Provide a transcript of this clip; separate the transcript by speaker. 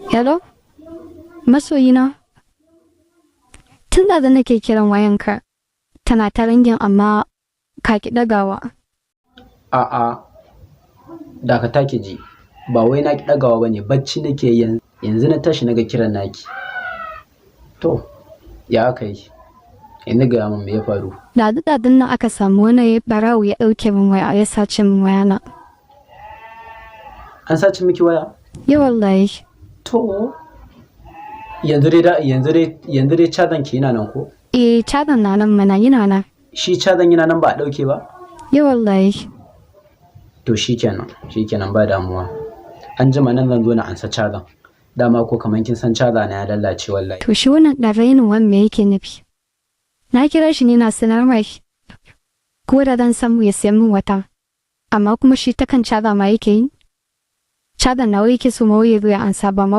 Speaker 1: Hello? Masoyina? Tun da nake kiran wayanka, tana ta ringing amma ka ki ɗagawa.
Speaker 2: A'a, dakata ki ji, ba wai na ki ɗagawa ba ne, bacci nake yi yanzu na tashi naga kiran naki. To, ya aka yi? Yanzu gaya min me ya faru?
Speaker 1: Ɗazu-ɗazun nan aka samu wani ɓarawo ya ɗauke min waya, ya sace min wayana.
Speaker 2: An sace miki waya?
Speaker 1: Yi wallahi.
Speaker 2: To, yanzu dai da yanzu dai cazan ki yana nan ko?
Speaker 1: Eh, cazan na nan mana, yana nan.
Speaker 2: Shi cazan yana nan ba a ɗauke ba?
Speaker 1: Yi wallahi.
Speaker 2: To shikenan, shikenan, ba damuwa. An jima nan zan zo na ansa cazan. Dama ko kaman kin san caza na ya lalace wallahi.
Speaker 1: To shi wannan ɗan rainin wan me yake nufi? Na kira shi ne na sanar mai ko da zan samu ya siyan min wata. Amma kuma shi ta kan caza ma yake yi. Cazan nawa yake so ma wai ya zo ya ansa ba ma.